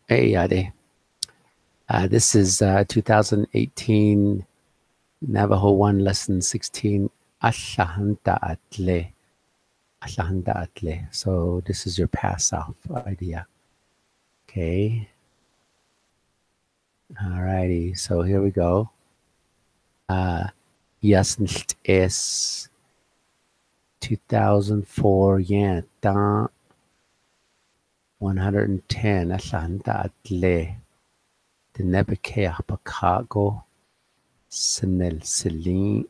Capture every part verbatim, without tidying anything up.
Hey, ade. Uh, this is uh, two thousand eighteen Navajo one, lesson sixteen. Alah nta atle. Alah nta atle. So this is your pass off idea. Okay. Alrighty, so here we go. Uh, Yasnlt is two thousand four yen ta one hundred and ten. Alah nta atle. Te nebe kea pa kha ko. Senel seling.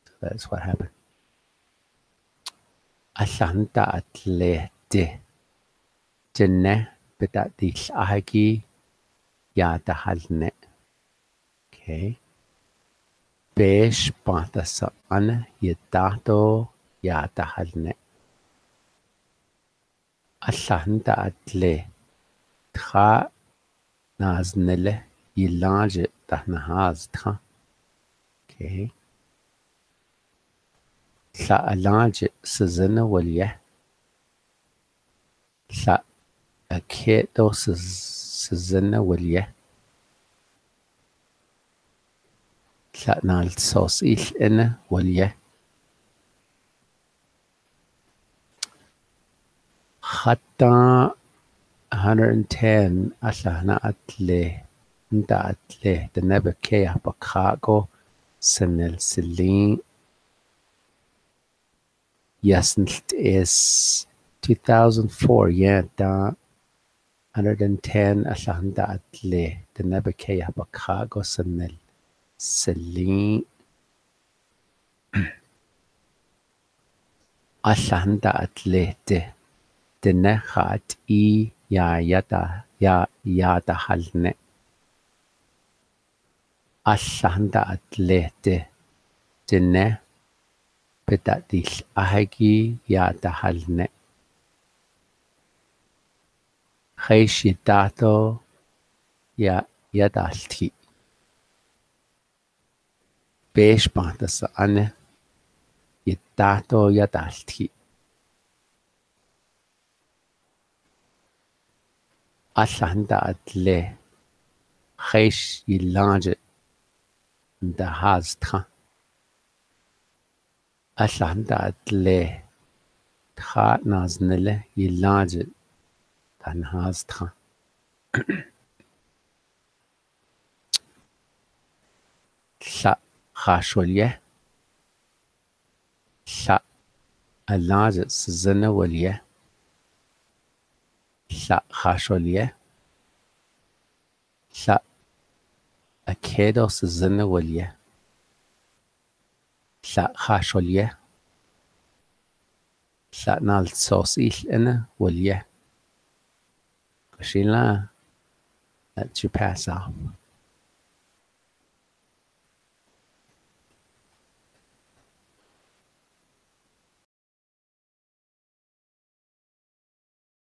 So that's what happened. Alah nta atle te. Jene peta di lagi ya ta hal ne. Okay. Pesh pata sa ana ya ta to ya ta hal ne. Alah nta atle. Tha naz nele yilaje ta nahaz tha. Okay. Tha alaje sezena walia. Tha akedo sezena walia. Tha nal sos il ena walia. Hata hundred and ten alah na atle, nta atle, te nebe kea pa kha ko, senel seling. Yasnlt is two thousand four, ya ta hundred and ten alah nta atle, te nebe kea pa kha ko, senel seling. Alah nta atle te. Te ne khat i ya ya ta ya ya ta hal ne. Alah nta atle te. Te ne peta di lagi ya ta hal ne. Hei shi ta to ya ya ta thi. Pesh pata sa ane. Yata to yata thi. Alah nta atle. Hesh yilaje. Nta haz tha. Alah nta atle. Tha naz nele yilaje. Tan haz tha. Tha khashol ye. Tha alaje sezena walia. Tha khashol ye. Tha akedo sezena walia. Tha khashol ye. Tha nal sos il ena walia. Kashila. That's your pass off.